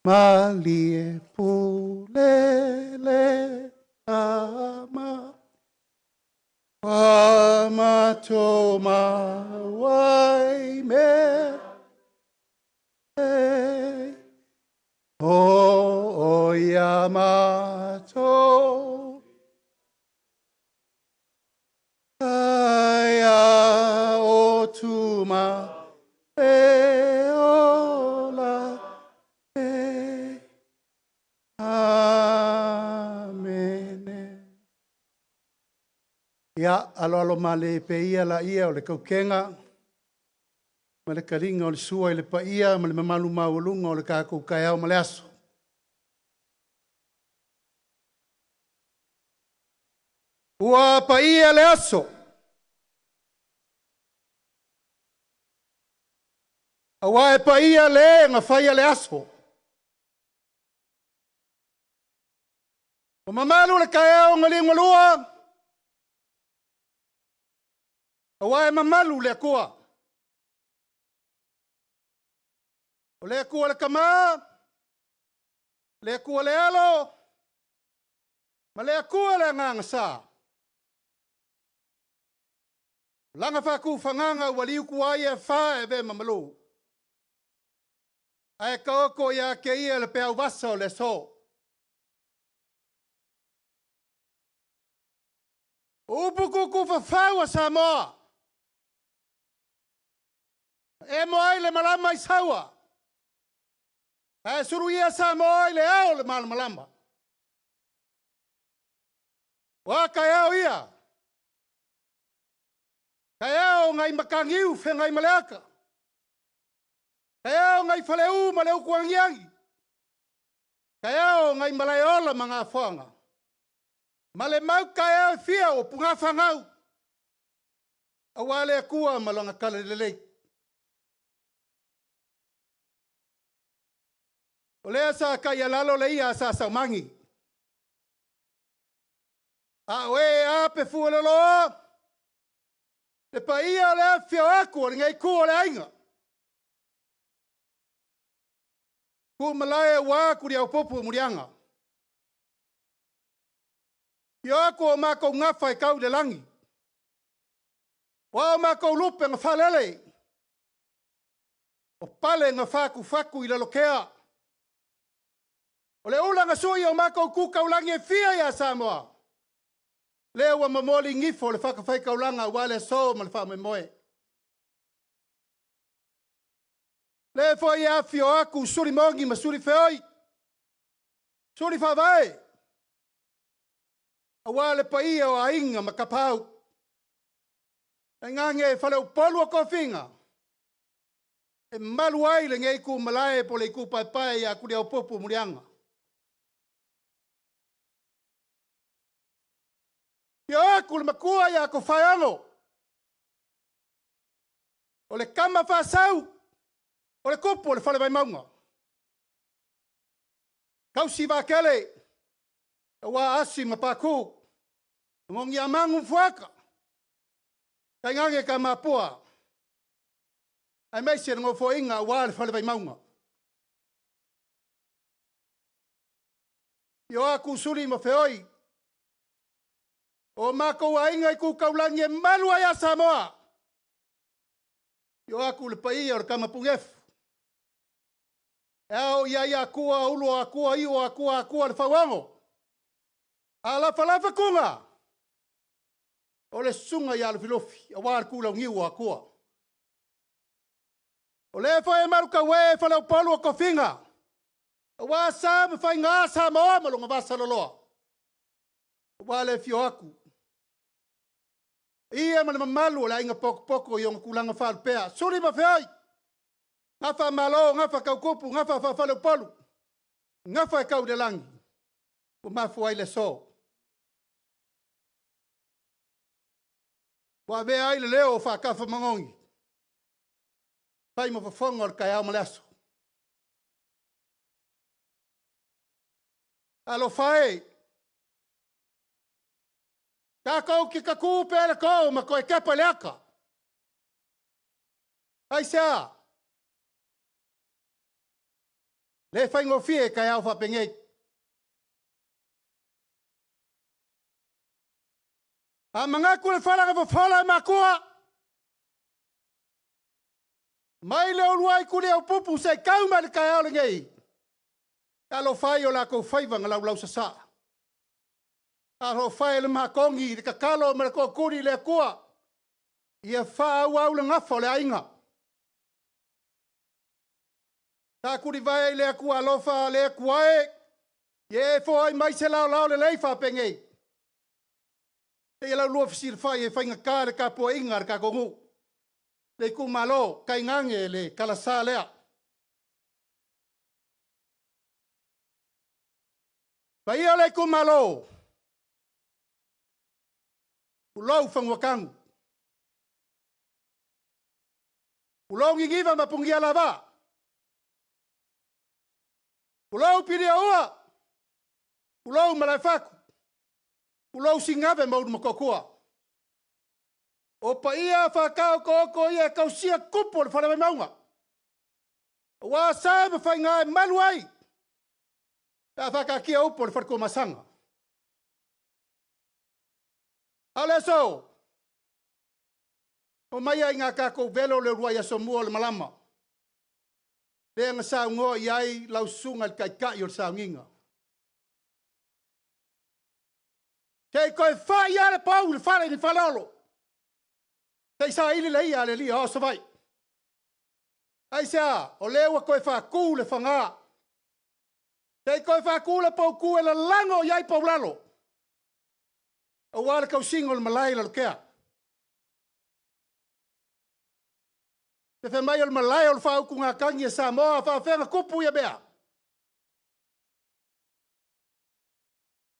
Malie pule le ama Wa matou maua i mea nei Oo ia matou Aia o tuma e ola nei. Amene. Ia, aloalo malie pea ia laia o le tautega ma le taliga o le sua i le paia ma le mamalu maualuga o le tatou taeao ma le aso. Ua paia le aso, aua e paia le na faia le aso. Ua mamalu le taeao na liugalua aua e mamalu le Atua. O le Atua le Tama, le Atua le Alo, ma le Atua le Agaga Sa. O lana faatufagaga ua liutua ai afa e avea ma malu, ae taoto ia te ia le peauvasa o le aso. O upu tuutuufafau a Samoa, e emo ai le malama i Saua, ae suluia Samoa i le ao o le malamalama. O a taeao ia? Taeao nai Mataniu Feagaimaleata, taeao nai Faleu ma le Utuagiagi, taeao nai Malaeola ma Gafoaga, ma le mau taeao e fia o punafanau, aua le Atua ma Lana Talalelei. O lea sa taialalo le ia a Sa Saumani, a o e a pe fueloloa, le paia o le afifio atu o lenei itu o le aiga. Tu malae aua Tuliaupupu o Muliaga. Afio atu o matou gafa e tau i le lagi, o a matou lupe na faalele, o pale na fatufatu i lalotea, o le ula na sui o matou tu taulagi e fia ia Samoa, lea ua momoli nifo o le fatafaitaulaga aua le aso ma le faamoemoe. O lea foi e afifio atu Suli moni ma suli feoi, suli faavae, aua le paia o Aiga ma Tapaau, tainane faleupolu o tofiga e malu ai lenei itumalae po o le itupaepae ia Tuliaupupu o Muliaga. Afio atu le matua ia Tofaeono, o le tama faasau o le tupu o le Fale Vaimauga, tausi vaatele aua Asi ma Patu, Gogiamagu ma Fuata, tainane Tamapua, aemaise le Nofoaiga aua le Fale Vaimauga. Afio atu Suli ma Feoi, o matou aiga i tu taulagi e malu ai Samoa. Afio atu le paia o le Tama Punefu, e ao i ai Atua, ulu o Atua, iu o Atua, Atua le Fauono. A lafalafa Tuna, o le susuga ia Lufilufi, aua le tulauniu o Atua. O lea foi e malutaue faleupolu o tofiga, aua sa ma faiga Samoa ma lona vasaloloa, aua le afio atu ia ma le mamalu o le aiga potopoto i ona tulaga faalupea, Suli ma Feoi, gafa Malo, gafa tautupu, gafa faafaleupolu, gafa e tau i le lagi, ua mafua ai le aso. Ua avea ai le leo o faatafamanogi, fai ma fofoga o le taeao ma le aso. Talofa e, tatou te tatu pea le to ma toe tepa i le ata. Aisea? Le faigofie e taeao faapenei. A manatu le fala na fofola e matua, mai le uluai Tuliaupupu se i tau mai le taeao lenei, talofa e i o latou faiva na laulausasaa. Talofa e i le matoni i le tatalo ma le tootuli i le Atua, ia faaauau le gafa o le aiga. Sa tulivae i le Atua alofa, le Atua e, ia e foai mai se laolao lelei faapenei, seia laulua fesilafai e faigata le tapuaiga a le tatou nuu, le itumalo, tainane le talasa lea. Paia o le itumalo, tulou Fanuatanu, tulou Niniva ma Punialavaa, tulou Piliaua, tulou Malaefatu, tulou Sinave ma Ulumotootua. O paia faataotooto ia e tausia tupu o le Fale Vaimauga, aua sa ma faiga e malu ai pe a faataatia upu o le Fale Tuamasaga. A o le aso, omai ai na tatou velo le uluai aso mua o le malama, lea na saunoa i ai lau susuga i le Taitai o le Sauniga. Se i toe fai lava le pau i le fale i Faleolo, se i saili le ia a le alii o Savaii. Aisea? O lea ua toe faatu le faga, se i toe faatu le poutu e lalago i ai poulalo, aua le tausiga o le malae i Lalotea. Se fai mai o le malae o le faautugatagi a Samoa, faafefea ona tupu ia mea?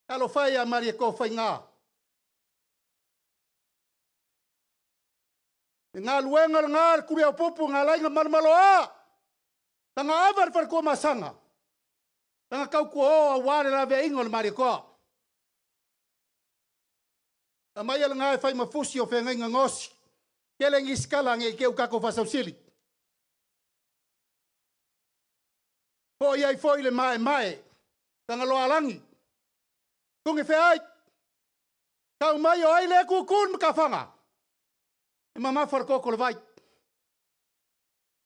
Talofa e ia Malietoa Faiga. Le galuega lena a le Tuliaupupu na ala ai ona malomaloa, lana ava i le fale Tuamasaga, lana tautua o aua le laveaiina o le Malietoa. Aumai lena e fai ma fusi o feagaiga gaosi. Tele nisi tala ne i te i ua tatou faasausili. Foi ai foi le maemae, Tagaloaalagi, Tugifeai, tau mai o ai lea tutu i le matafaga, e mamafa le toto o le vai.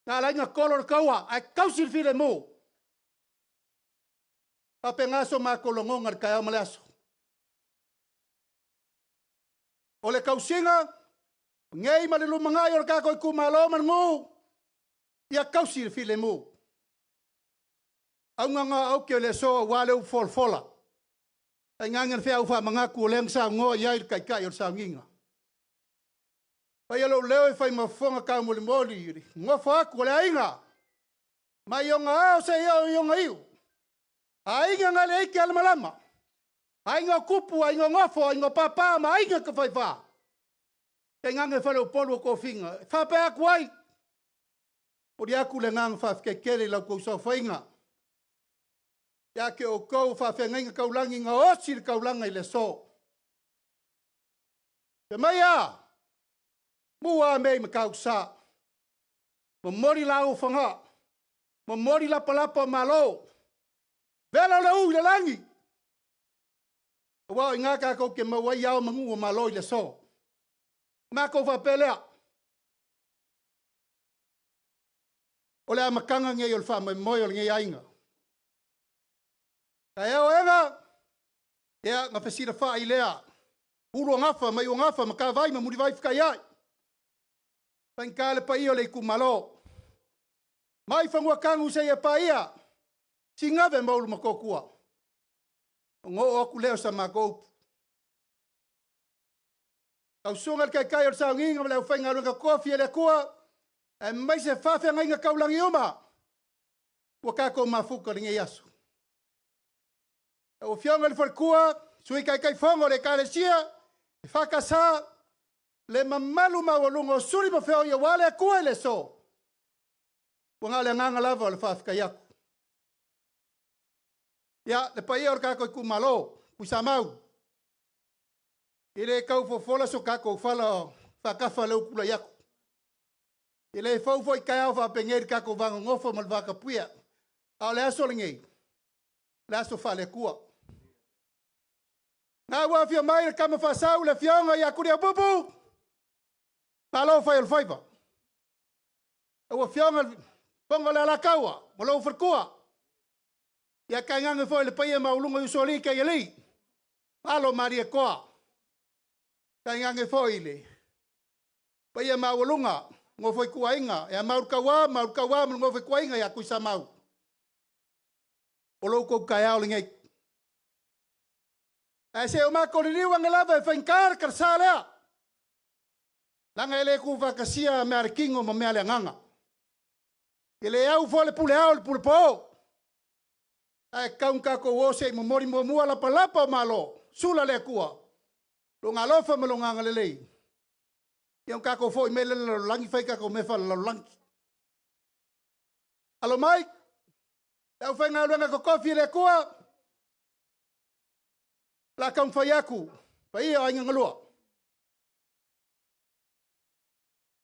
Na ala ai ona tolo le taua ae tausi le filemu. Faapena so matou lagona i le taeao ma le aso. O le tausiga, nei ma le lumanai o le tatou itumalo ma le nuu, ia tausi le filemu. Auga na o aute o le aso aua le upu folafola. Tainane le feau faamanatu o lea na saunoa i ai le Taitai o le Sauniga. Faia lou leo e fai ma fofoga taumolimoli i le nofo atu o le aiga, mai ona ao seia oo i ona iu. Aiga na le ike a le malama, aiga o tupu, aiga o nofo, aiga o papa ma aiga tafaifa. Tainane faleupolu o tofiga. E faapea atu ai, momoli atu le agaga faafetai tele i la outou saofaiga. Ia te outou o faafeagaiga taulagi na osi le taulaga i le aso. Fai mai a, mua mea i Matautusa, momoli laau o Faga, momoli lapalapa o Malo, vela le ū i le lagi, aua o i ina tatou te maua ai ao ma nuu o Malo i le aso. Matou faapea lea, o le amataga lenei o le faamoemoe o lenei aiga. Taeao ega, ia na fesilafai lea, Uluagafa ma Iuagafa, Matavai ma Mulivai fetaiai, faigata le paia o le itumalo. Mai Fanuatanu seia paia Sinave ma Ulumotootua. Ona oo atu lea o sa matou upu. Lau susuga i le Taitai o le Sauniga ma le aufaigaluega totofi a le Atua, aemaise faafeagaiga taulagi uma ua tatou mafuta i lenei aso. Lau Afioga i le Faletua, Sui Taitaifono o le Ekalesia EFKS, le mamalu maualuga o suli ma feoi aua le Atua i le aso, ua na o le agaga lava o le faafetai atu. Ia, le paia o le tatou itumalo, Tuisamau, e le tau fofola so tatou fala faatafa lea ua tulai atu. E le fou foi taeao faapenei i le tatou va nonofo ma le vatapuia. A o le aso lenei, le aso faale-Atua. Na ua afio mai le tama faasau le afioga ia Tuliaupupu, malo fai o le faiva. Lau afioga i le Fofoga o le Alataua ma lou faletua. Ia tainane foi le paia maualuga i usoalii taialii, alo o Malietoa, tainane foi le paia maualuga nofo a ituaiga ia Mauletaua ma le nofo a ituaiga ia Tuisamau. O lo outou taeao lenei. Ae se i o matou liliu ane lava e faigata le talasa lea, leaga e le tuufaatasia mea a le tino ma mea a le agaga. E le au foi le pule ao i le pule po, ae tatau ona tatou o se i momoli muamua lapalapa o Malo, sula le Atua Lona alofa ma Lona agalelei, ia ona tatou foi mai lea i le lalolagi fai tatou mea faalelalolagi. Alo mai, le aufaigaluega totofi a le Atua, o le a taumafai atu, paia o aiga na lua.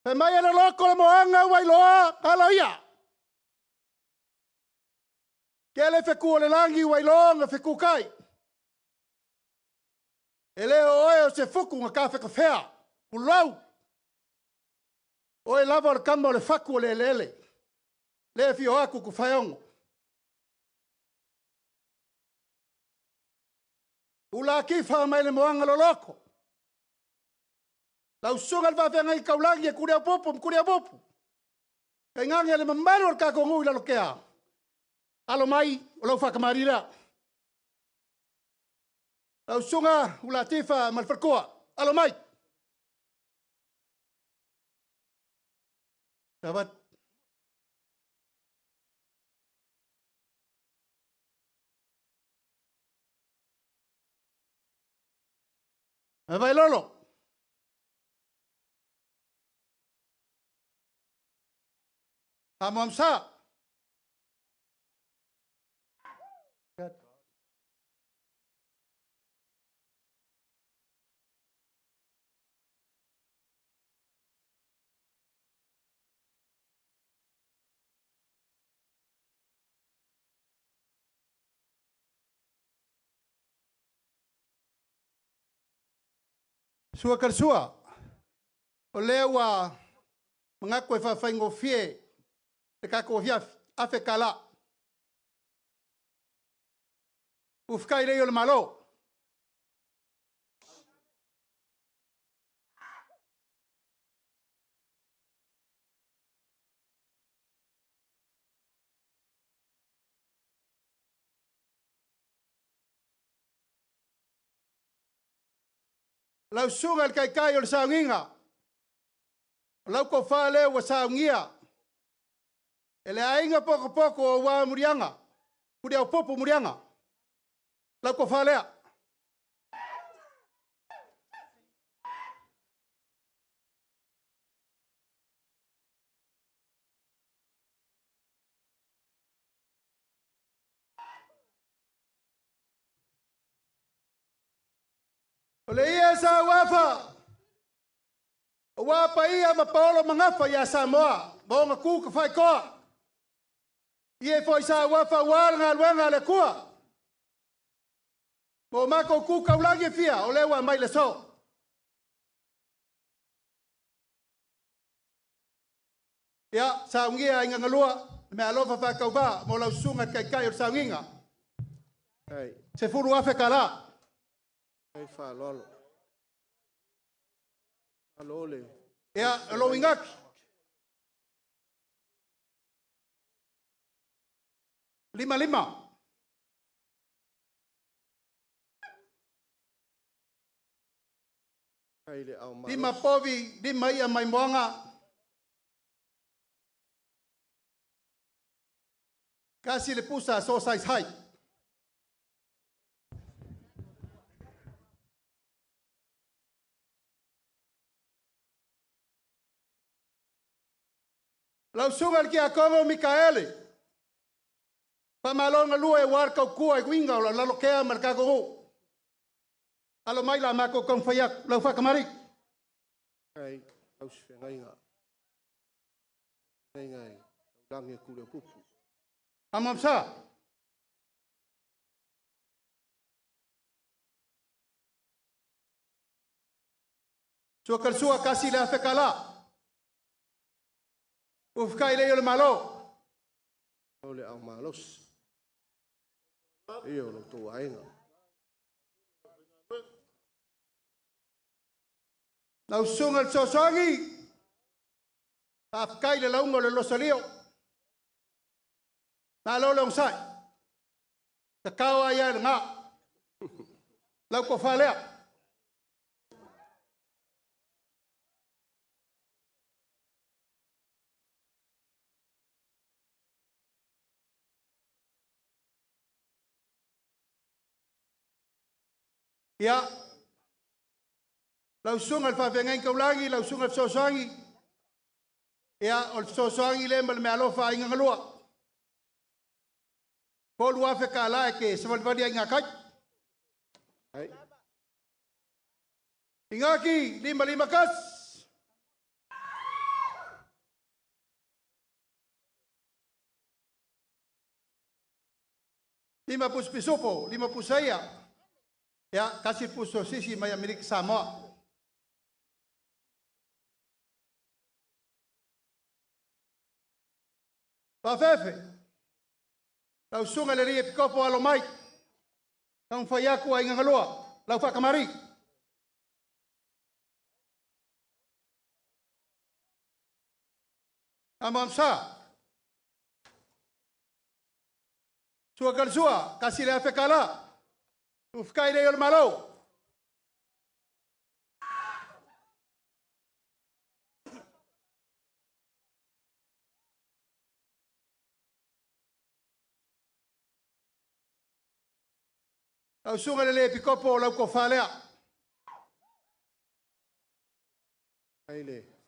Fai mai e loloto le moana ua iloa ala ia. Tele fetu o le lagi ua iloa ona fetutai. E le o oe o se futu na tafetafea, tulou. Oe lava o le tama o le fatu o le eleele. Le afio atu Tofaeono. Ula tifa mai le moana loloto. Lau susuga i le faafeagaiga taulagi e Tuliaupupu ma Tuliaupupu. Tainane le mamalu o le tatou nuu i Lalotea. Alo mai o lau faatamalii lea. Lau susuga Ula Tifa ma le faletua, alo mai. Vailolo. Amoamsa. Sua Kalasua, o lea ua manatu e faafaigofie le tatou afiafi, $1,000. Ufitai lea o le Malo. Lau susuga i le taitai o le sauniga, o lau tofa lea ua saunia e le aiga potopoto aua Muliaga, Tuliaupupu Muliaga, lau tofa lea. O le ia sa uafa, ua paia ma paolo magafa ia Samoa, ma ona tu tafaitoa. Ia foi sa uafa ua le galuega a le Atua. Ma o matou tu taulagi e fia, o lea ua aumai le aso. Ia, saunia ai galua, me alofa faatauvaa mo lau susuga i le taitai o le sauniga. $10,000. Ai faaaloalo. Alo le. Ia, o lou ingaki. 55. Ai le au malo. 5 povi, 5 ia mai moaga. Kasi le pusa so size high. Lau susuga i le Tiakono Mikaele, faamalo galue aua le tautua i uiga o Lalokea ma le tatou nuu. Alo mai la matou taumafai atu, lau faatamalii. Ai au se fegaiga. Fegaiga e taulangi e Tuliaupupu. Amamsa. Sua kalasua kasi le afe kala. Ufika ile o le malo. O le au malosi. Ia o lo tou aiga. Lau susuga le sosoagi, faafetai le lauga o le losalio. Malo le onosai. Tatao ai ai lena. Lau tofa lea. Ia, lau susuga i le faafeagaiga taulagi, lau susuga i le fesoasoani, ia, o le fesoasoani lea ma le meaalofa a Aiga Galua. $3,000 e te savalivali ai i gatai. Ai. Inaki, 551. Lima pusi pisupo, lima pusaia. Ia, kasi puso sisi mai Amerika Samoa. Fafefe, lau susuga le alii epikopo alo mai, taumafai aku aiga galua, lau faakamari. Amamsa. Sua kalasua, kasi le afe kala. Ufika ile o le malo. Lau susuga le le epikopo lau tofa lea.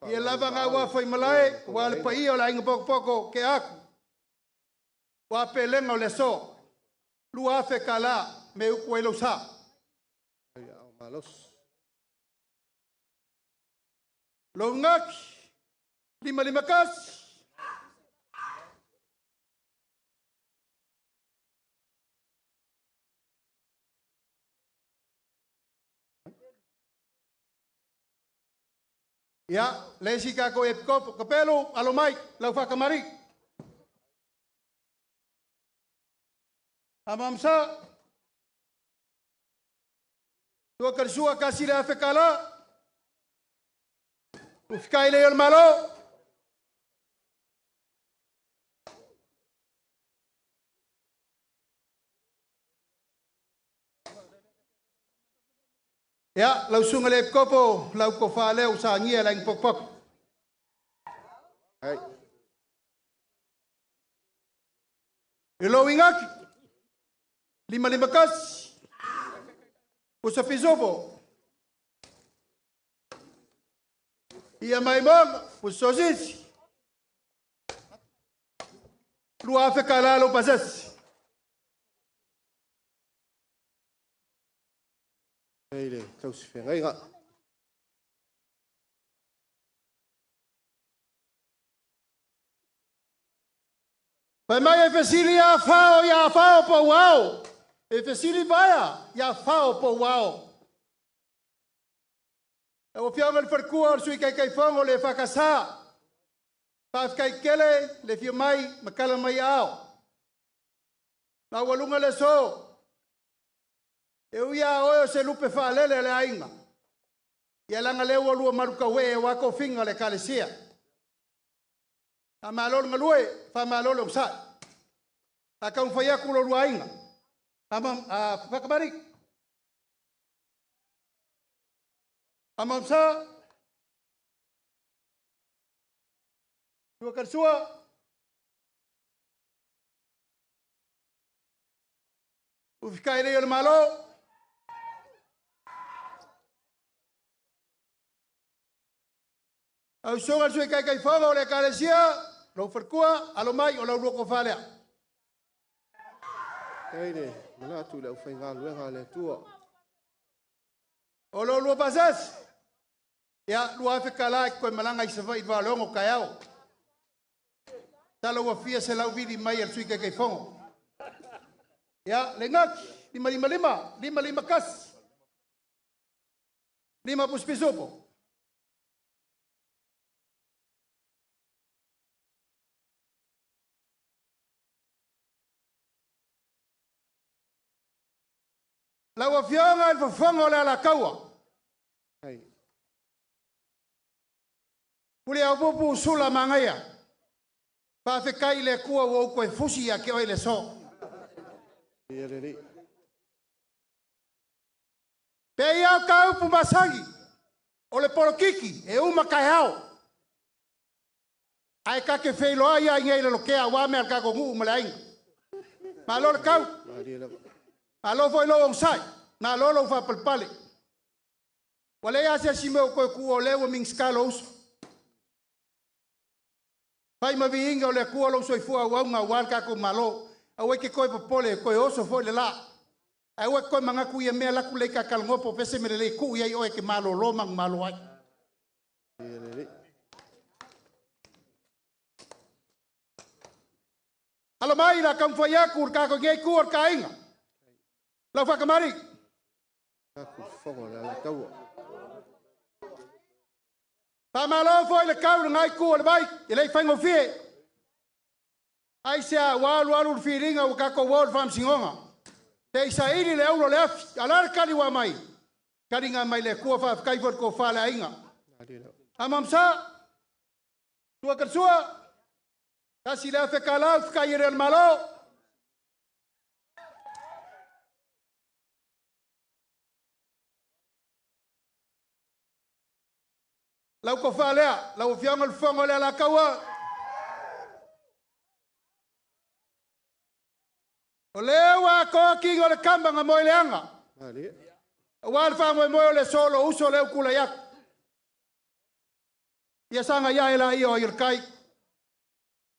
Ia lava ngā ua whai malae, ua le paia o le aiga pokopoko ke aku. Ua pelenga o le aso. $2,000 me uku ai lau sa. Ai au malosi. Lou ngaki, 551. Ia, le isi kako e pikopo, kapelu, alo mai, lau whakamari. Amamsa, tua karisua kasi le afe kala, ufika ile o le malo. Ia, lau susuga le epikopo, lau tofa lea ua sagia le aiga pokopoko. Ai. I lou ingaki, 551, pusa pisopo. Ia maimoga, pusa sosisi. $2,000 lou pasesi. Ai le tausi feagaiga. Fai mai e fesili ia fao ia fao po uao. E fesili vaea ia fao po uao. Lau Afioga i le Falekua o le Sui Taitaifono o le EFKS. Faafetai tele le fia mai ma tala mai ao. Laualuga le aso. E ui a oe o se lupe faalele a le aiga. Ia laga lea ua lua malu e o tofiga o le ekalesia. Faamalo le galue, faamalo le onosai. A taumafai atu lo lua aiga. Whakamari. Amamsa. Tua kalasua. Ufika ile o le malo. Au susuga le sui taitaifono o le ekalesia, lou falekua, alo mai o lau lua tofa lea. Ai le manatu i le aufaigaluega a le Atua. O lou lua pasesi. Ia, $2,000 e koe malaga i Savaii i Valogo taeao. Talo ua fia se lauvili mai a le Sui Taitaifono. Ia, Legaki, 555, 551, 5 Pusipisupo. Lau Afioga i le Fofoga o le Alataua, Tuliaupupu Sula Magaia, faafetai i le Atua ua ou toe fusi ia te oe i le aso. Pei lava o ta upu masani, o le polokiki e uma taeao, ae ta te feiloai lava i inei i Lalotea aua mea a le tatou nuu ma le aiga. Malo le tau, malo foi lou onosai, malo lou faapalepale. Ua leai lava se isi mea o toe tuua o lea ua Minisita lou uso. Fai ma viiga o le Atua lou soifua auauna aua le tatou Malo. Aua e te toe popole, toe oso foi le la. Ae aua e te toe manatu ia mea, alu atu lea ta talanoa po o fea se mea lelei e tuu i ai oe e te malolo manumalo ai. Alo mai la taumafai atu le tatou nei itu o le aiga. Lau faakamali. Faamalo foi le tau i lena itu o le vai, e le i faigofie. Aisea, ua alu alu le filiga ua tatou o i le faamasinoga. Se i saili le auro o le afi, a o le a le tali ua aumai? Taliga mai le Atua, faafetai foi i le tofa a le aiga. Amamsa, tua talasua, tasi le afe tala, fekai e le Malo. Lau tofa lea, lau Afioga i le Fofoga o le Alataua. O lea ua atoa tino o le kama na moe leaga. Aua le faamoemoe o le aso o lou uso lea ua tulai atu. Ia saga ia e la ia o ai o le tai.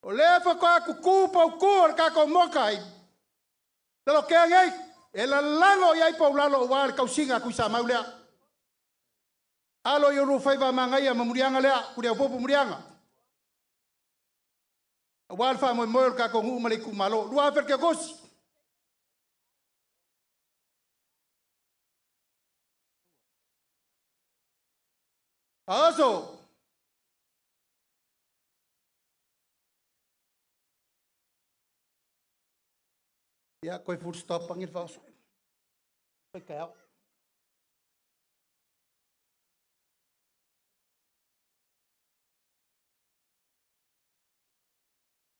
O lea faatoa tutu pautu o le tatou Maota i Lalotea nei, e lalago i ai paulalo aua le tausiga a Tuisamau lea. Alo i olua faiva magaia ma muliaga lea, Tuliaupupu muliaga. Aua le faamoemoe o le tatou nuu ma le itumalo. 2000 le keokusi. Aoso. Ia, koe full stop angi le faaoso. Fai taeao.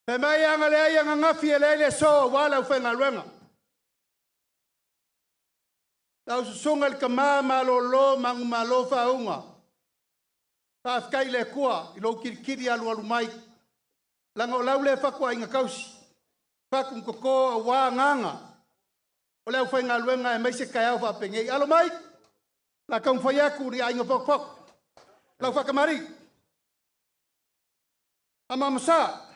Fai mai aga leai agagafi e leai le aso aua le aufaigaluega. Lau susuga i le tama malolo manumalo faauuga. Faafetai i le Atua i lou kilikili alualu mai. Leaga o lau lea fatuaiga tausi. Fatu toto aua agaga o le aufaigaluega aemaise taeao faapenei. Alo mai, la taumafai atu le aiga potopoto. Lau faakamali. Amamasa.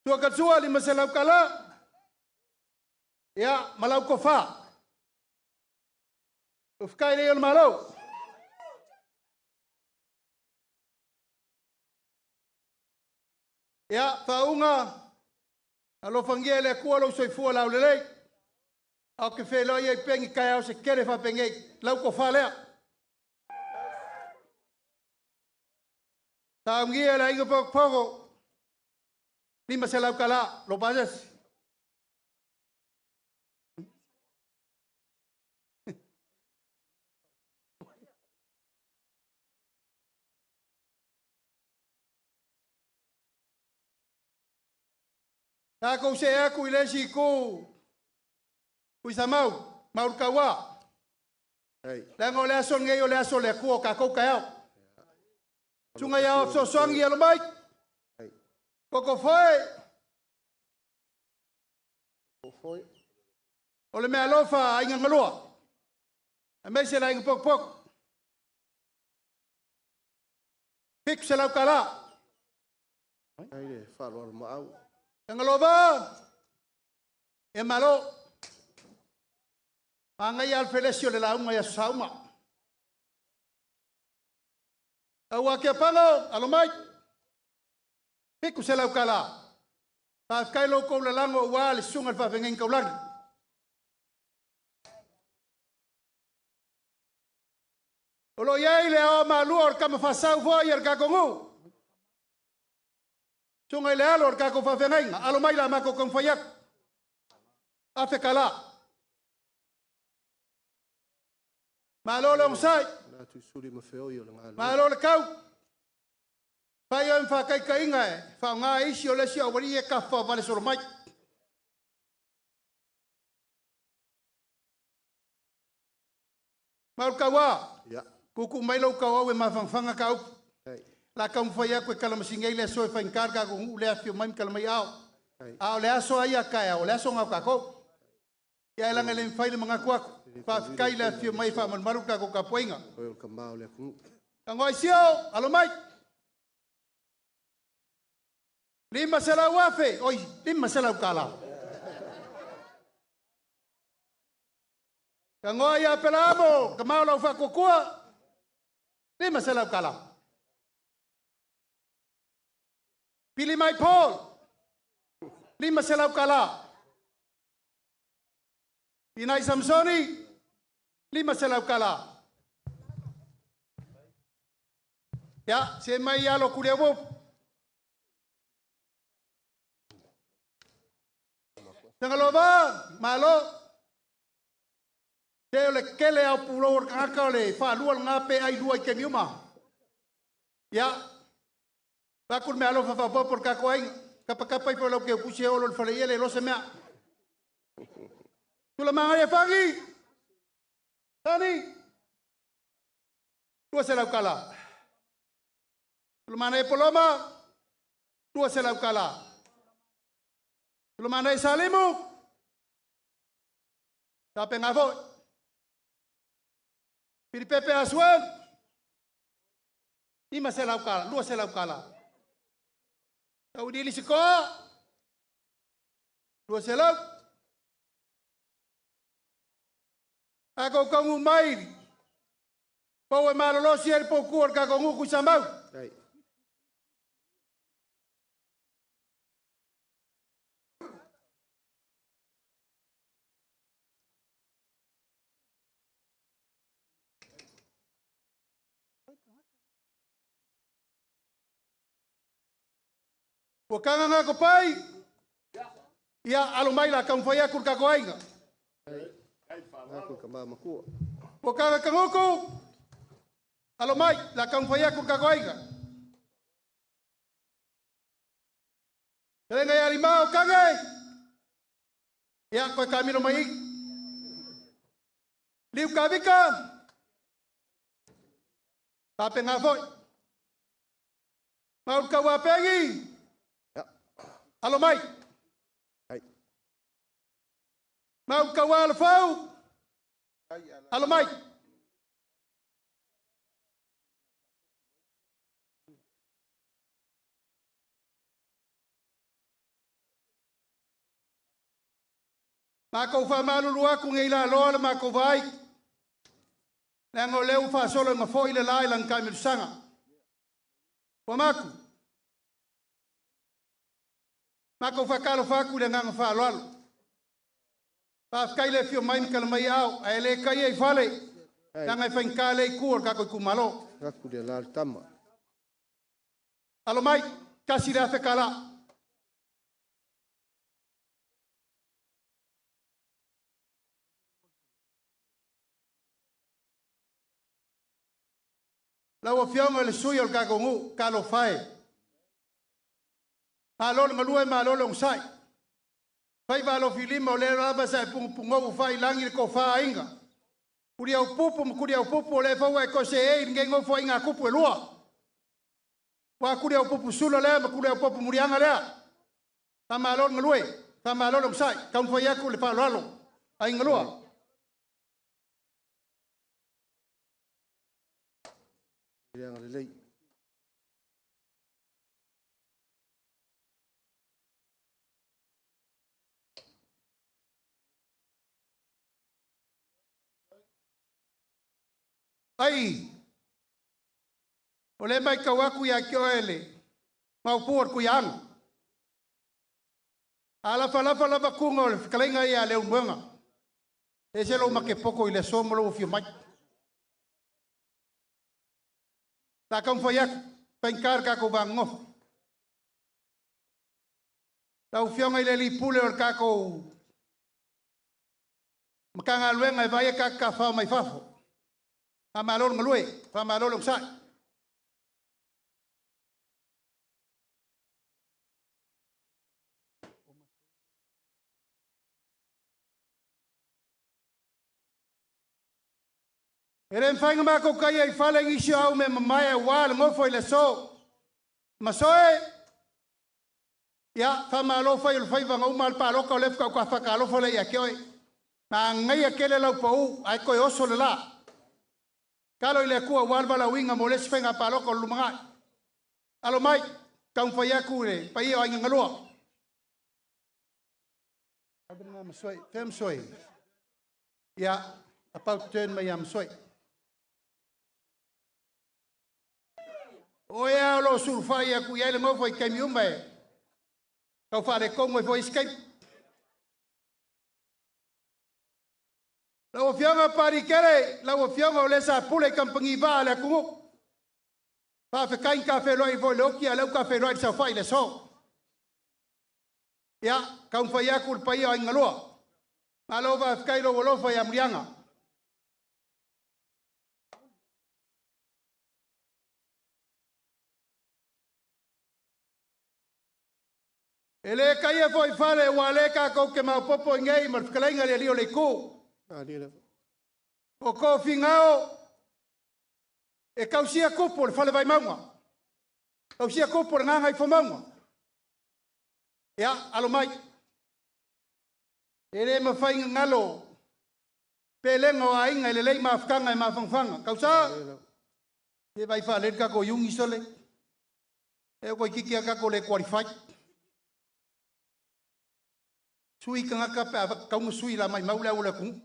Tua katua 500 kala. Ia, ma lau tofa. Ufkai lei o le malo. Ia, faauga, alofagia e le Atua lou soifua laulelei. Au ke whenua i pengi kai au se kere whapengei. Lau tofa lea. Taungia le aiga pokopogo. 500 kala, lo pasesi. Takou se aku i le isi itu. Tuisamau, Maulikaua. Leaga o le aso lenei o le aso o le Atua o tatou taeao. Susuga ia fesoasoani alo mai. Koko foe. O le mea alofa aiga galua. Aemaise le aiga pokopoko. 700 tala. Ai le faaaloalo maau. Tagalova. E malo. Magaia le felesi o le lauga i aso sauma. Aua kia pago, alo mai. $700. Faafetai lo kou lalago ua le susuga i le faafeagaiga taulagi. O lo o i ai le aoa malua o le tama faasau foi a le tatou nuu. Susuga i le alo o le tatou faafeagaiga, alo mai la matou taumafai atu. $1,000. Malo le onosai, malo le tau. Fai oe ma faataitaiga e faaaoga e isi o le isi aualii e tafafaavale solo mai. Mauletaua, tuutuu mai lou tauau e mafanafana ka upu. La taumafai atu e talamasini ai le aso e faigata le tatou nuu le afifio mai ma tala mai ao. A o le aso lava ia a taeao, o le aso lena o tatou. Ia ae leaga e le mafai le manatu atu. Faafetai le afifio mai e faamalumalu le tatou tapuaiga. Tagoai sio, alo mai. 500,000, oi, $500. Tagoai ia Pelaamo, tamao lau faatuatua, $500. Pili mai Paul, $500. Inai Samsoni, $500. Ia, se mai alo kulia upu. Tagalova, malo. Te o le kele au pulou o le tagata o le faalua lena pe ai lua i taimi uma. Ia, vaku le meaalofa faaopoopo le tatou aiga. Kapakapa ifo lau teupusi e olo le fale ia le iloa se mea. Tula e fagi. Tani. $200. Tula e poloma. $200. Tula e salimu. Tapenga foi. Pilipepe Asuel. $500, $200. Tau dili sikoa. 200. Ako kaungu mai. Pau e malolosi e le pauku o le kakongu kuisamau. Ua kanga ngā kopai. Ia alo mai la kaumawhai aku le kako aiga. Ua kanga kanguku. Alo mai la kaumawhai aku le kako aiga. Telenga ia limao kange. Ia koe kamilo mai. Liu kavika. Tape ngā foi. Maul kaua pengi. Alo mai. Mau kaua le fau. Alo mai. Mākou whamalulu aku ngei la loa le mākou vai. Leaga o lea ua faasolo i mafoi le la i lana taamilosaga. Ua maku. Mākou faatalofa atu i le agaga faaaloalo. Faafetai le afio mai ma tala mai ao, ae le taia i fale. Leaga e faigata le itu o le tatou itumalo. Alo mai, $1,000. Lau afioga i le sui o le tatou nuu, talofa e. Malo le galue, malo le onosai. Fai valofi lima o lea lava sa e pugupugou failangi le tofa aiga. Kuli au pupu ma kuli au pupu o le faua e kose e i ngei ngofo inga kupu e lua. Wa kuli au pupu sula lea ma kuli au pupu murianga lea. Ta malo le galue, ta malo le onosai. Taumafai atu le faaaloalo. Aiga lua. Ai, O le mai kau aku ia ki oele, mau pua ku yang. Ala fa la fa la kunga o le fikalenga ia le umuanga. E se lo make poko i le so mo lo fio mai. Ta kau fai aku, penkar ka ko vango. Lau fionga i le li pule o le kako makanga luenga e vai ka ka fa mai fafo. Fa malo ngalue, fa malo lo sai. E le mfainga mako kai i fale nisi au me mamae wa le ngofo i le so. Masoe, ia, fa malo fai o le fai vanga uma al paloka o le fuka ka whakalofa le ia keoe. Ma ngai a kele lau pau, ai koe oso le la. Kalo i le kua walva winga mo le sifenga paloka o lumangai. Alo mai, kaum fai aku le, pai o ainga ngalua. Masoe, fem soe. Ia, about turn mai am soe. O ea o lo surfai aku ia le ngofo i kaimi uma e. Kau whare kongo e fo escape. Lau afioga Parikele, lau afioga o le sa pule kampangi va le akungu. Whawhekain ka whenua i fo le oki a lau ka whenua i sau whai le so. Ia, kaum whai aku le pai o ingalua. Malo whawhekai lo walofa i amrianga. E le kai e foi fale ua le ka kou ke mau popo i ngei ma le whakalainga le lio le ku. O ko fingao e kausia kupu le fale vai maunga. Kausia kupu le nganga i fo maunga. Ia, alo mai. E le mawhai ngalo pe lenga o ainga i le lei mawhakanga e mawhangwhanga. Kausa, e vai wha le kako yungi sole. E koi kiki a kako le qualify. Sui kangaka pe a kaunga sui la mai maule au le kungu.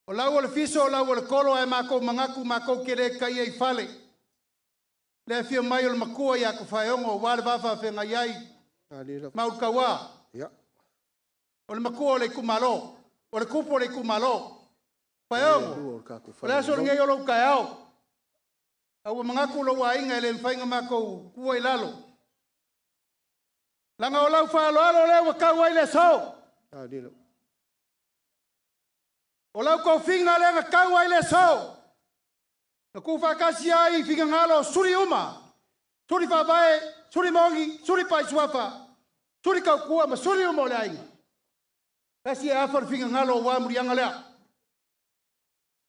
O lau o le fiso, o lau o le kolo e mākou mangaku, mākou ke le kai ei fale. Le fia mai o le makua ia ko whaeongo, wā le wafa whenga iai, maul kaua. O le makua o le kumalo, o le kupu o le kumalo. Whaeongo, o le aso ngei o lau kai au. Au mangaku lo wa inga e le mwhainga mākou kua i lalo. Langa o lau whaaloalo le ua kau ai le so. O lau kōwhinga le nga kau ai le so. Na ku whakasi ai whinga ngalo suri uma. Suri whawae, suri mongi, suri pai suafa. Suri kaukua ma suri uma o le ainga. Kasi e awha whinga ngalo o wā muri anga lea.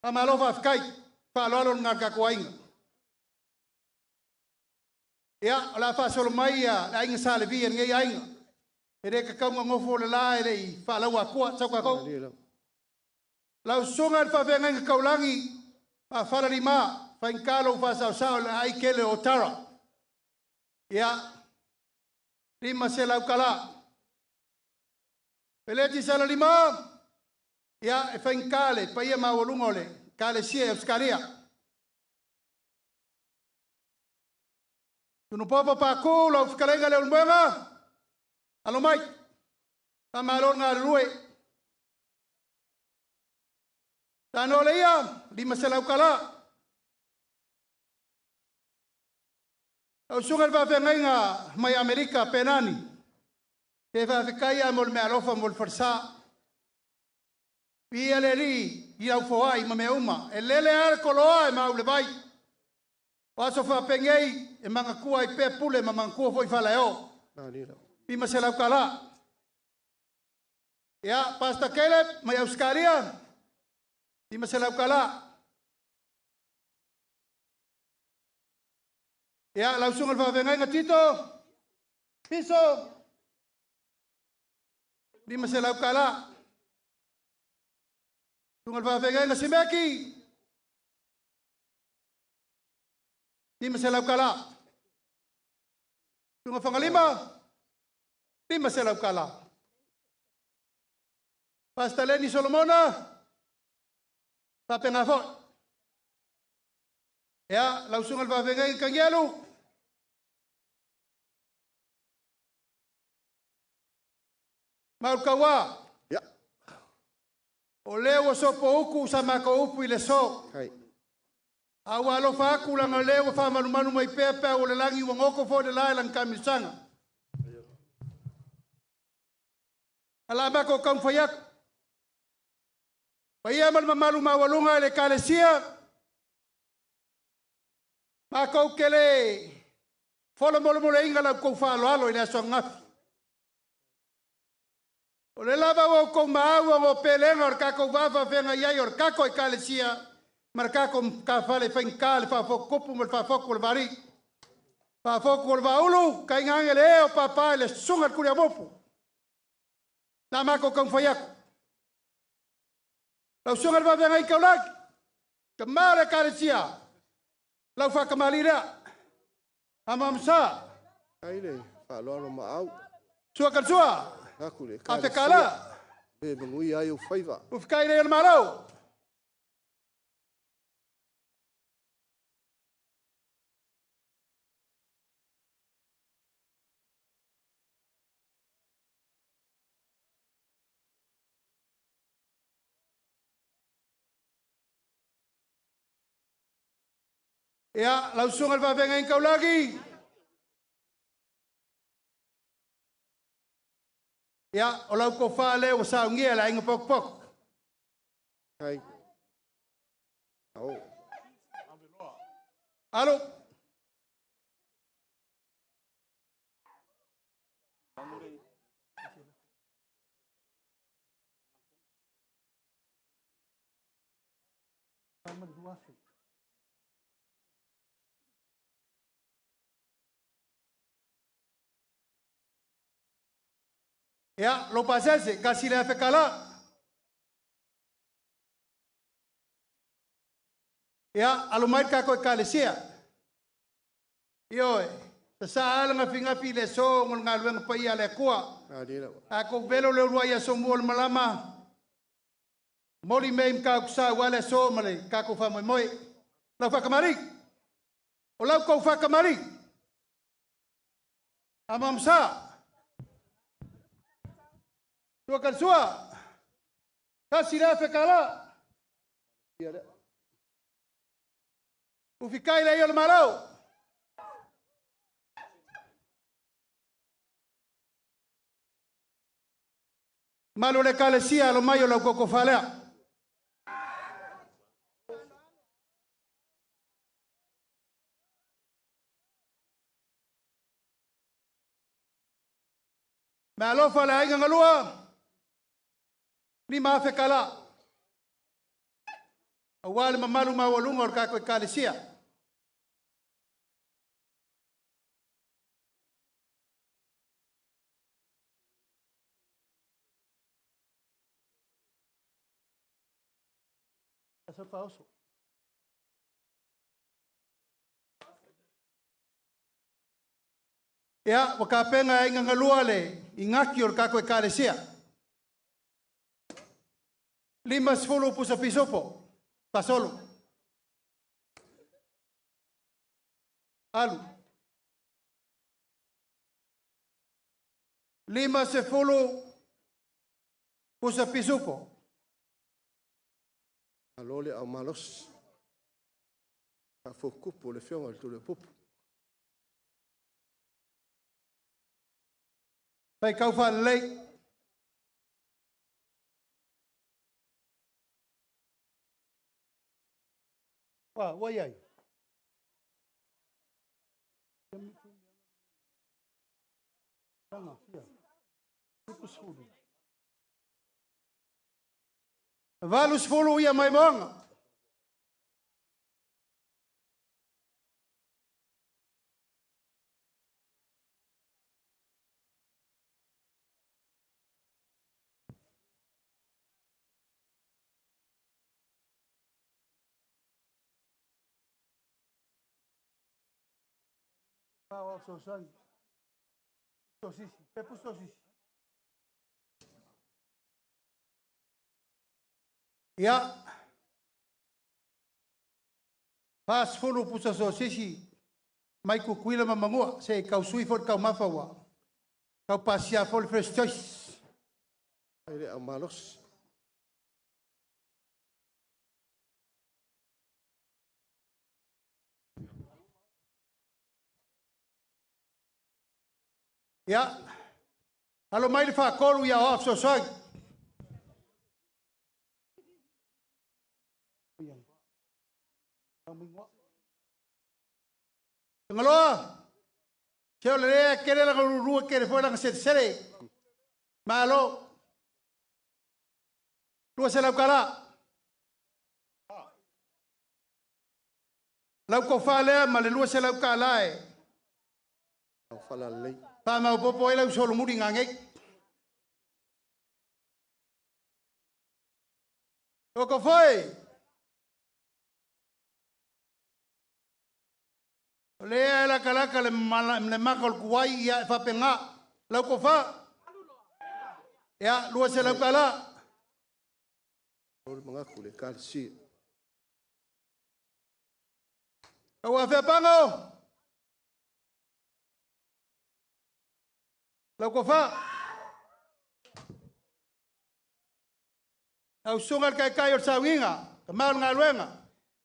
A malofa whikai, whaaloalo ngā kako ainga. Ia, o la whaasolo mai ia, le ainga sa le via ngei ainga. E re kakaunga ngofo le la e le i whaalaua kua, sau kakou. Lau sunga le whawhenga kaulangi, ma wharari mā, whainkalo whasau sao le ai kele o tara. Ia, 5 se lau kala. Peleti sala lima, ia, e whainkale, paia mawalunga ole, kale sia e uskaria. Tunu papa pāku, lau whakalenga le ulmuenga, alo mai, ta malo ngā rue. Tano le ia, 5 se lau kala. Au sunga le whawhengainga mai Amerika, Penani. Te whawhekaia mo le mea alofa mo le wharsa. Pia le ri, i au foai ma mea uma. E lele ale koloa e mau le vai. O aso whapengei e mangakua i pe pule ma mangakua foi whala e o. 5 se lau kala. Ia, Pastor Caleb, mai Australia. 5 se lau kala. Ia, lau sunga le whawhengainga Tito. Piso. 5 se lau kala. Sunga le whawhengainga Simeki. 5 se lau kala. Sunga whangalima. 5 se lau kala. Pastor Leni Solomona, faapena foi. Ia, lau susuga i le faafeagaiga Kagialu, Mauletaua. Ia. O lea ua sopoutu sa matou upu i le aso. Kai. A ua alofa atu leaga o lea ua faamalumalu mai pea peau o le lagi ua goto foi le la i lana taamilosaga. Ae o le a matou taumafai atu. Paia ma le mamalu maualuga i le Ekalesia, matou te le folomolemoleina la outou faaaloalo i le aso ananafi. O lea lava ua outou maua ona o pelega o le tatou va faafeagai ai o le tatou Ekalesia ma le tatou matafale e faigata le faafotutupu ma le faafotu o le vaalii. Faafotu o le vaaulu, tainane le ee o papa i le susuga i le Tuliaupupu. Na matou taumafai atu. Lau susuga i le faafeagai taulagi, tama o le Ekalesia, lau faatamalii lea. Amamasa. Ai le faaaloalo maau. Sua Kalasua. Aku le Afekala. E manuia ai ou faiva. Ufikai le Malo. Ia, lau susuga i le faafeagaiga taulagi. Ia, o lau tofa lea ua saunia e le aiga potopoto. Ai. Ao. Alo. Ia, lou pasese, kasi le afekala. Ia, alo mai le tatou Ekalesia. Ioe, sasa ala gafigafi i le aso mo le galuega paia a le Atua. Ali la. Tatou velo le uluai aso mua o le malama. Moli mea i Matautusa aua le aso ma le tatou faamoemoe. Lau fakamali. O lau tou fakamali. Amamasa. Sua Kalasua. Kasi le afekala. Ia le. Ufikai le ia o le Malo. Malo le Ekalesia alo mai o lau koko falea. Me alofa le aiga galua. 5,000 kala. Aua le mamalu maualuga o le tatou Ekalesia. Asa faaoso. Ia, ua tapena e aiga galua le igaki o le tatou Ekalesia. 50 pusa pisopo. Fasolo. Alu. 50 pusa pisupo. Alo le au malosi. Faafotutupu le afioga i le Tuliaupupu. Fai kau faalelei. Ua, ua iai. 80 ia maimoaga. Ia, 40 pusa sosisi mai Tutuila ma Manua, se i tau sui foi le taumafa ua tau pasia foi le first choice. Ai le au malosi. Ia, alo mai le 3 ia Aoao Fesoasoani. Tagaloa, se o le lea tele lana lulua tele foi lana selesele. Malo. $200. Lau tofa lea ma le $200 e Au falalelei. Faamaopoopo ai lau solomuli gagei. O ko foi. O lea e lakalaka le le maka o le kuai ia e faapena. Lau tofa. Ia, $200. O le manatu le ekalesia. Ua afea pago. Lau tofa. Au susuga le taitai o le sauiga, ka mau le galuega.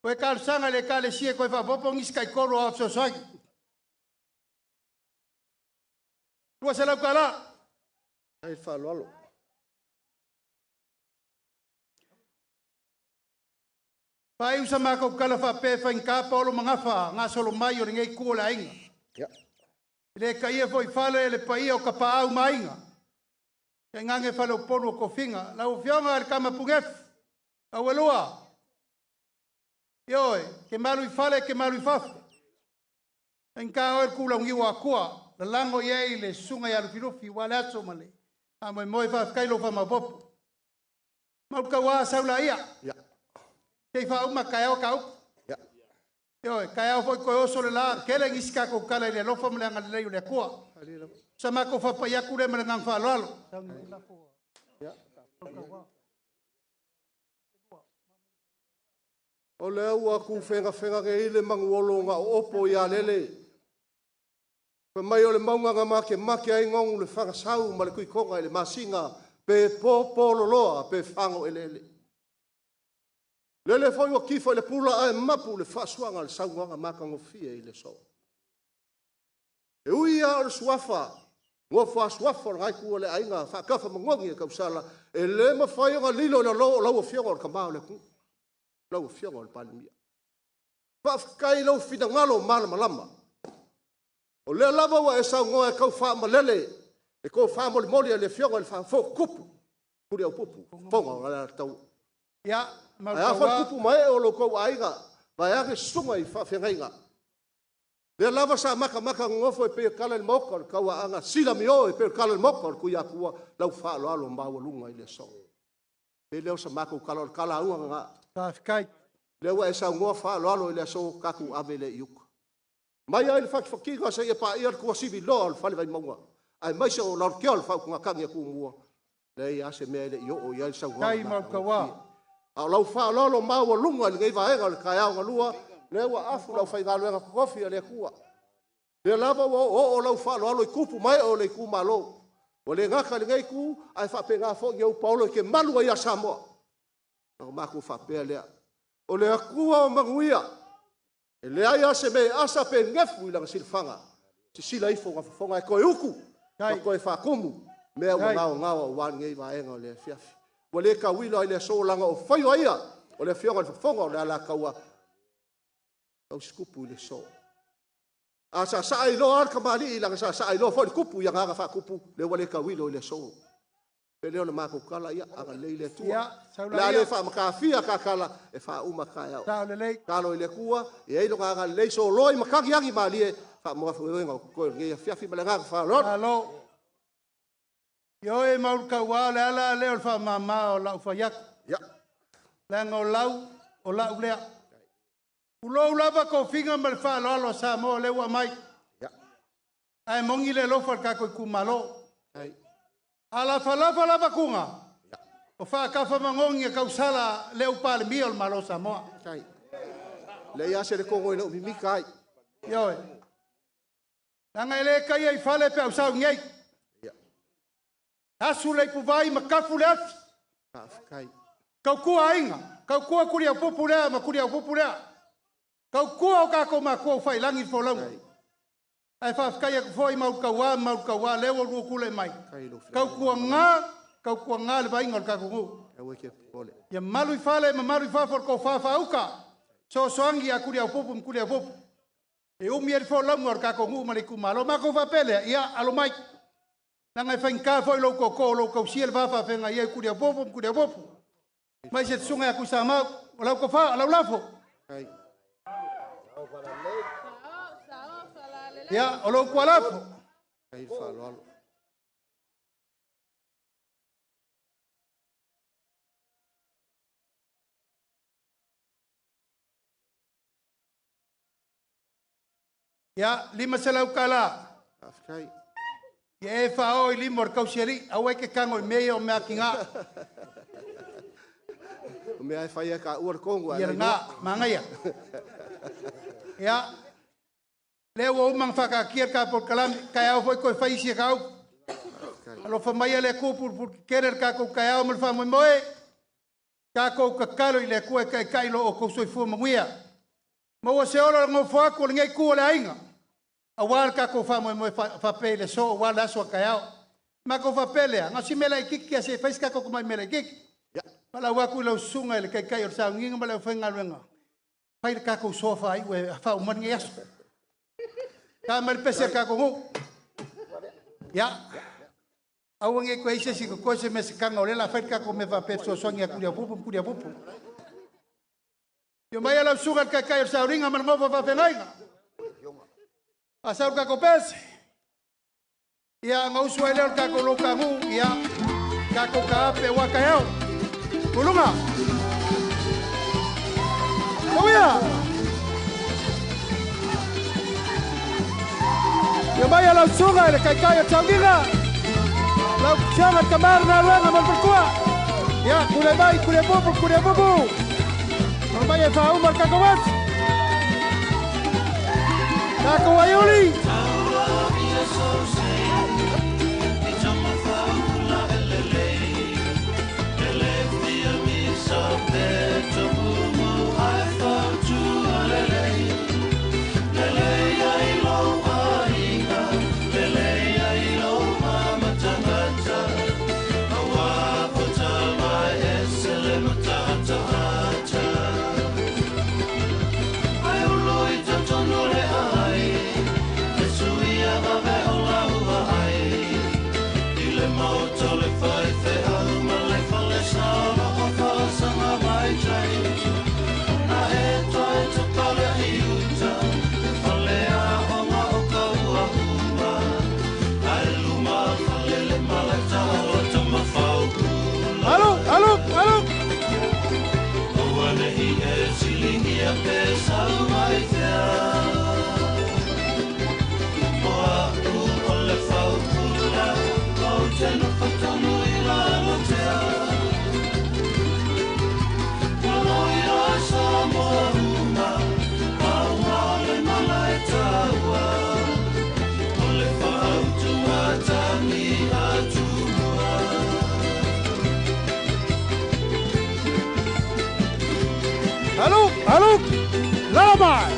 Koe talosaga i le ekalesia koe faaopoopo nisi taitolu o fesoasoani. $200. Ai faaaloalo. Pai usa matou tala faapea e faigata paolo magafa gasolo mai o lenei itu o le aiga. Ia. E le taia foi fale le paia o tapaau ma aiga. Tainane faleupolu o tofiga. Lau Afioga i le Tama Punefu, Auelua. Ioe, ke malu i fale, ke malu i fafo. Faigata oe le kulauniu o Atua. Lalago i ai le susuga ia Lufilufi ua le aso ma le faamoemoe faafetai lou faamaopoopo. Mauletaua sau laia. Ia. Se i faauma taeao ta upu. Ia. Ioe, taeao foi toe oso le la, tele nisi tatou tala i le alofa ma le agalelei o le Atua. Sa matou faapai atu lea ma le agaga faaaloalo. Ia. O lea ua tufegafega nei le manuolo na oopo ia lele. Fai mai o le mauga na matemate ai gogu le fagasau ma le tuitoga i le masina pe po loloa pe fago eleele. Lele foi ua tifa i le pula ae mapu le faasuaga o le saunoaga matagofie i le aso. E ui lava o le suafa, nofo a suafa o lena itu o le aiga faatafa manogi e tausala, e le mafai ona lilo i lalo o lau Afioga o le Tama o le atunuu, lau Afioga o le Palemia. Faafetai i lou finagalo malamalama. O lea lava ua e saunoa e tau faamalele le tofa molimoli a le Afioga i le Faafotutupu, Tuliaupupu, Fofoga o le Alataua. Ia, Ae a foi tupu ma ee o lo outou aiga, vaeane susuga i faafeagaiga. Lea lava sa matamata nonofo e pei o tala i le maota o le tauaana, silamio e pei o tala i le maota o le Tuiatua, lau faaaloalo maualuga i le aso. E le o sa matou tala, o le talauga lena. Faafetai. Lea ua e saunoa faaaloalo i le aso, tatou ave lea i uta. Mai lava i le fatifatiga seia paia le tuasiviloa o le Fale Vaimauga, aemaise o Lalotia o le faautugatagi a Tumua, leai lava se mea e le i oo i ai le saunoaga. Tai Mauletaua. A o lau faaaloalo maualuga i lenei vaega o le taeao galua, lea ua afu le aufaigaluega totofi a le Atua. Lea lava ua oooo lau faaaloalo i tupu ma ee o le itumalo. Ua le gata i lenei itu, ae faapena foi i paolo e te malu ai ia Samoa. Ona matou faapea lea, o le Atua o manuia, e leai lava se mea e asa pe nefu i lana silafaga. Sisila ifo na fofoga e toe utu, ma toe faatumu mea ua gaogao aua lenei vaega o le afiafi. Ua le tauilo ai le aso leaga o faiva ia o le Afioga i le Fofoga o le Alataua, tausitupu i le aso. A saasaa iloa lava le tamalii, leaga sa saa iloa foi le tupu i agaga faatupu, lea ua le tauilo i le aso. Pe le o le matou tala, ia agalelei le Atua. Ia, sau O le a laia. le faamatafia ta tala e faauma taeao. Sao lelei. Talo i le Atua, e i ai lona agalelei, soloa i matagi agi malie, faamoafuega o totoe o lenei afiafi ma le agaga faaaloalo. Malo. Ioe Mauletaua o le ala lea o le faamama o lau fai atu. Ia. Leaga o lau, o lau lea. Ulou lava tofiga ma le faaaloalo a Samoa lea ua aumai. Ia. Ae moni le alofa o le tatou itumalo. Ai. A lafalafa lava tuga, O whaakafa mangongi e kausala le upale mia o le malo Samoa. Kai. Le ia se le kongo i lau mimika ai. Ioe. Langa ele kai ai fale pe au sau ngei. Ia. Asu le puvai makafu le afi. Faafetai. Kaukua ainga. Kaukua kuri au pupu lea ma kuri au pupu lea. Kaukua o kako makua u whailangi fo. Ai faafetai aku foi mau kauā mau kauā lea ua lua kule mai. Kai lo whia. Kaukua ngā le vainga o le kako ngu. Aua ke pole. Ia malu i fale ma malu i fafo o le kōwha whauka. So soangi a kuri au pupu ma kuri au pupu. E umi e fo lauga o le kako ngu ma le kumalo. Mako whapele, ia alo mai. Nanga e whainga foi lau koko, lau kausia le whawha whenga ia kuri au pupu ma kuri au pupu. Mai se tsunga ya kusa mau, o lau kowha, o lau lafo. Kai. Ia, o lau kua lafo. Kai whaaloalo. Ia, lima se lau kala. Faafetai. Ia e whao i lima o le kausiali, au e ke kango i mea o mea ki ngā. O mea e whai e ka ua le kongo. Ia le ngā, mangaia. Ia, lea ua umang whakakia ka por kalami, kai au foi koe whai isi e kau. Alofa mai le kupu pur kere ka kou kai au ma le whamoi moe. Ka kou kakalo i le kua kai kai lo o kou soifua manuia. Maua se olo le ngofo aku o le ngei ku o le ainga. A wā ka kou whamoi moe whapei le so, o wā le aso a kai au. Ma kou whapelea, ngā si mela i kiki a se whais ka kou mai mela i kiki. Ia. Ma lau aku i lau sunga i le kai kai o le saunginga ma lau whainga luenga. Whai le kākou sofa ai ue a whau mani aso. Ka mai le pese kākou ngu. Ia. Au nge koe ise si ko se me se kanga o le la whai le kākou me whape so soangi a kuri au pupu, kuri au pupu. Io mai a lau sunga le kai kai o le sauringa ma le ngofa whawhengainga. A sau kākou pese. Ia, ngau sua leo le kākou lau ngu. Ia, kākou ka ape wa kai au. Ulunga. Tauia. Ia mai a lau sunga i le kai kai o taugiga. Lau tianga kamara na luenga ma le falekua. Ia, kule mai, kule pupu, kule pupu. Mau mai e whauma le kākou atu. Kākou aiuli. Alo, alo, alo. Alo, alo, lama.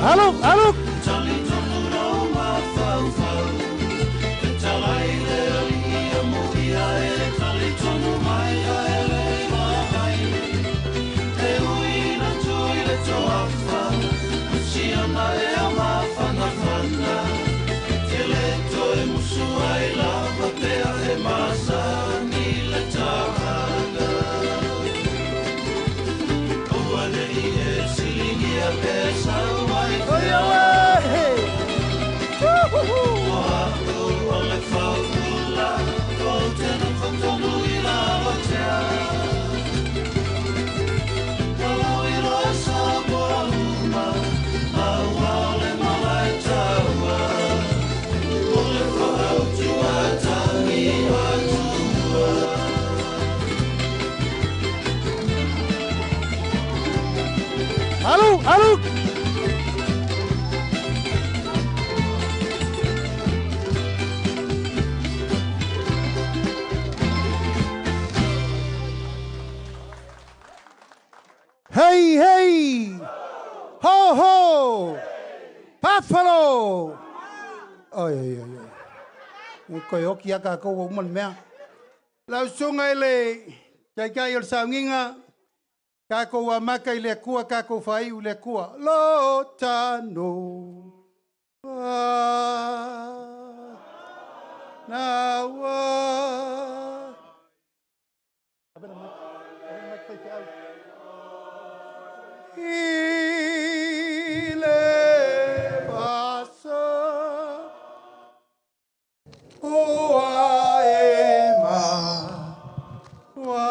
Alo, alo. Alu, alu! Hey, hey! Ho, ho! Buffalo! Oi, oi, oi, oi. Koe oki aka kou o umale mea. Lau sunga ele, kai kai o le saungiga, Kako a maka i le kua, kako whai u le kua. Lo tano. Na wa. I le vasa. Oa e ma. Wa.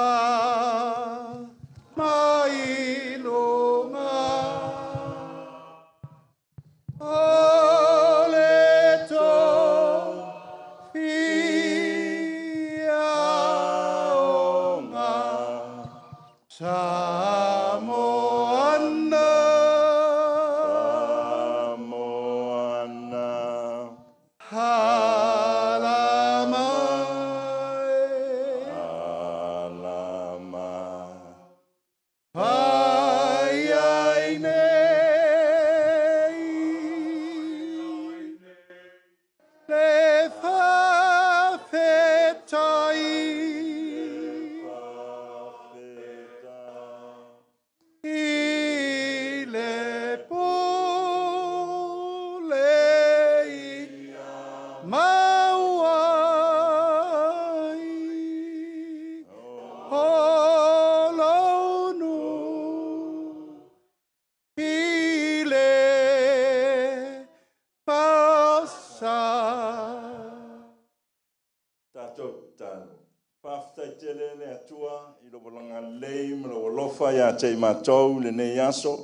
Ia te matou le nei aso,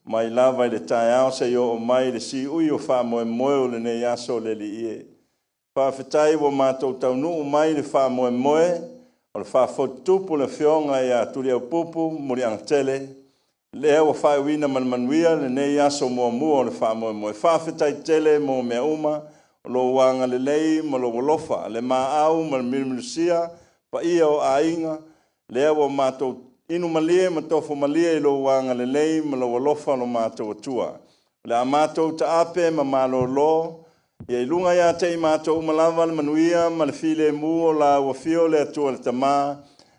mai lava i le taeao se i oo mai le siui o faamoemoe o lenei aso le alii e. Faafetai ua matou taunuu mai le faamoemoe o le faafotutupu le afioga ia Tuliaupupu Muliagatele, lea ua faaiuina ma le manuia lenei aso muamua o le faamoemoe. Faafetai tele mo mea uma, o lou agalelei ma lou alofa, le maau ma le milumilusia, paia o aiga, lea ua matou inu malie ma tofo malie i lou agalelei ma lou alofa lo matou Atua. O le a matou taape ma malolo, ia i luga ia te i matou uma lava le manuia ma le filemu o la ua fio le Atua le Tamā,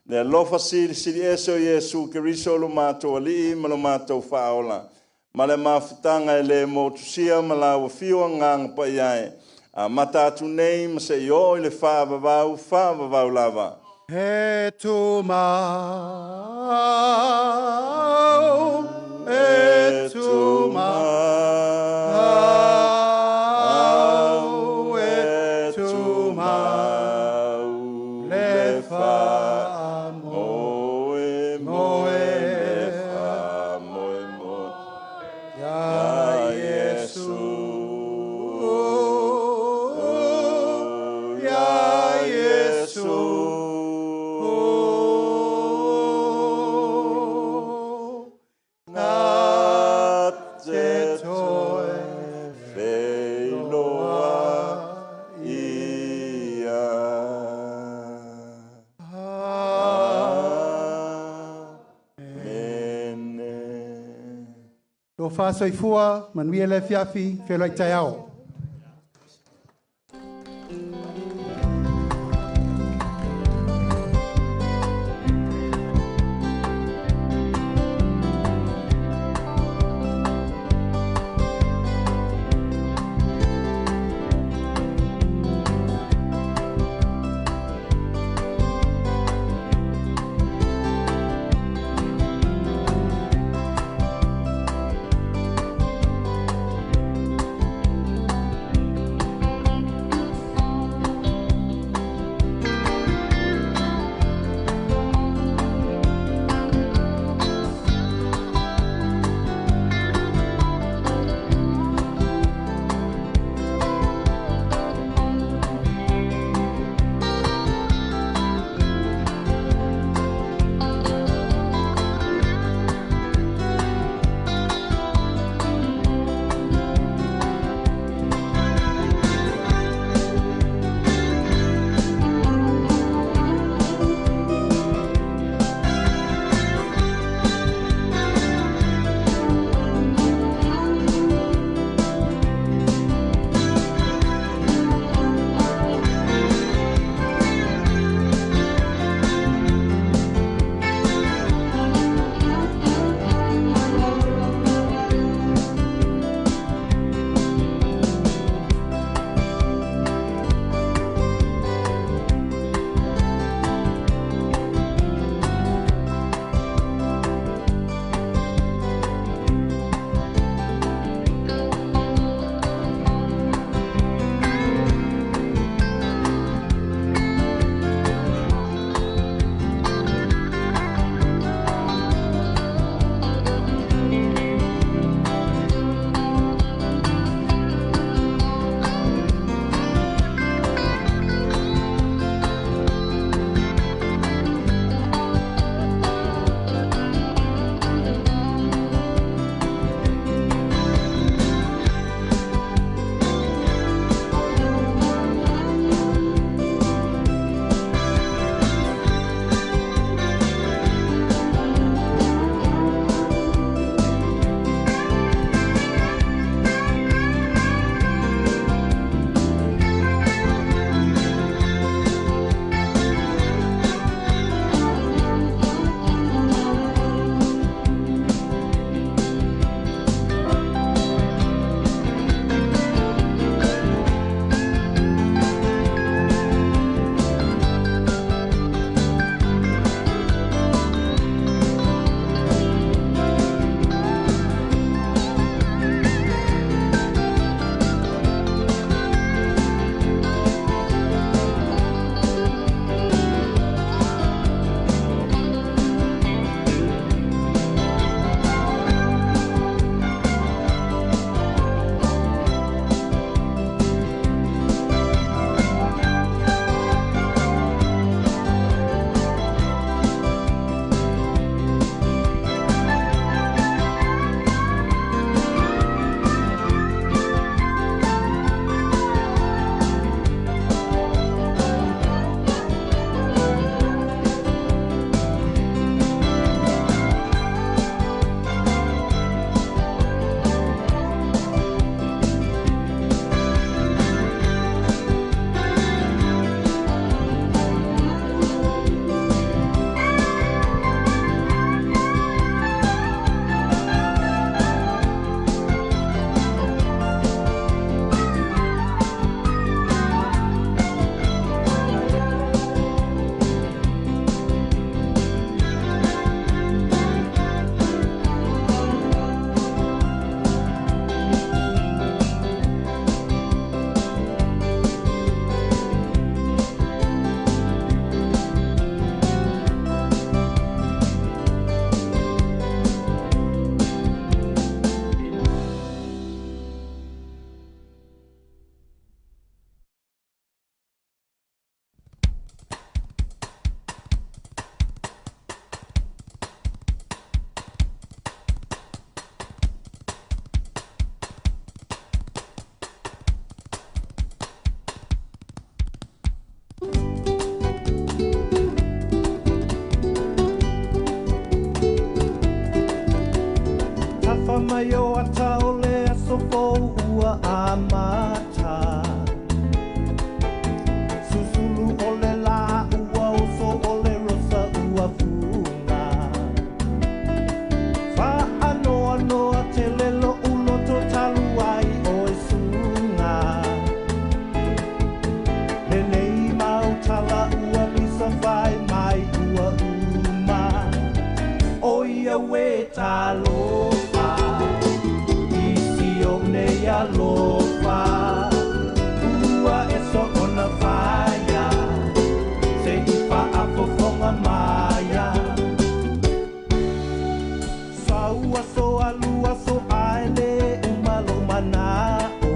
le alofa silisili ese o Iesu Keriso lo matou Alii ma lo matou Faaola, ma le mafutaga e le motusia ma la ua fio agaga paia e, amata atu nei ma se i oo i le faavavau, faavavau lava. E tu mau, e tu mau, e tu mau, le fa moe, moe, le fa moe, moe, ia Iesu, ia Iesu. Na te toe feiloa ia. Amene. Lo whasoifua, manuia le fiafi, wheloi taeao. Lenei mautala ua pisa fai mai ua uma. O ia we talofa, isi o nei alofa. Ua e so ona faia, se i faafofoga maia. Sau aso alu aso ae le uma lo mana'o.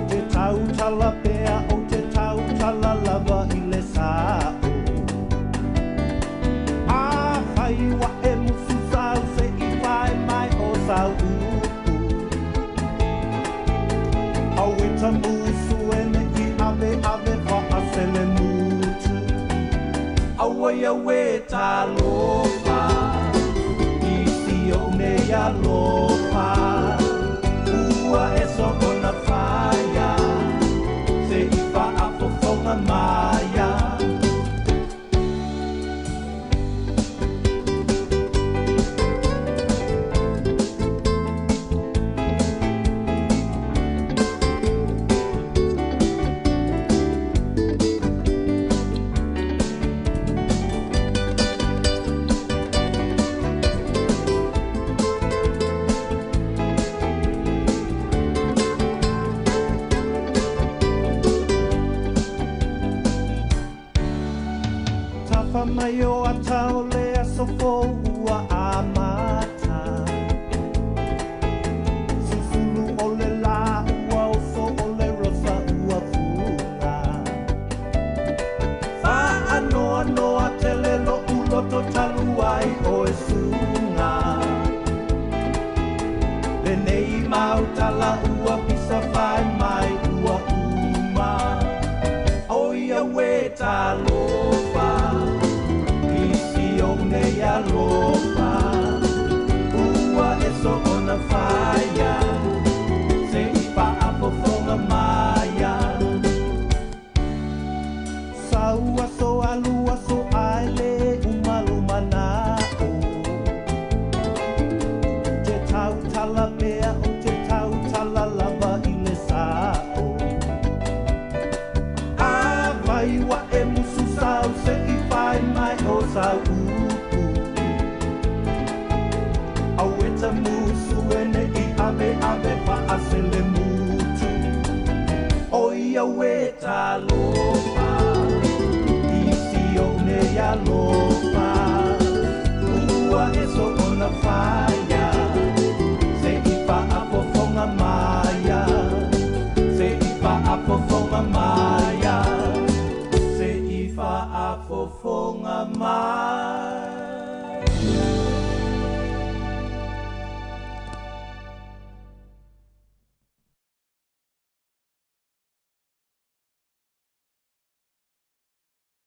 Te tautala pea o te tautala lava i le sa'o. Afai ua e musu sau se i fai mai o sau upu. Aueta musu e ne i ave ave faasele mutu. Aua ia we talofa, isi o nei alofa. Ua e so ona faia, se i faafofoga maia. Tafa mai o ata o le aso fou ua amata. Susulu o le la ua oso o le rosa ua fuga. Whaanoa noa tele lo uloto talu ai o e sunga. Lenei mautala ua pisa fai mai ua uma. O ia we talofa, isi o nei alofa. Ua e so ona faia, se i faafofoga maia. Sau aso alu aso ae le uma lo mana'o. Te tautala pea o te tautala lava i le sa'o. Afai ua e musu sau se i fai mai o sau upu. Aueta musu e ne i ave ave faasele mutu. O ia we talofa, isi o nei alofa. Ua e so ona faia,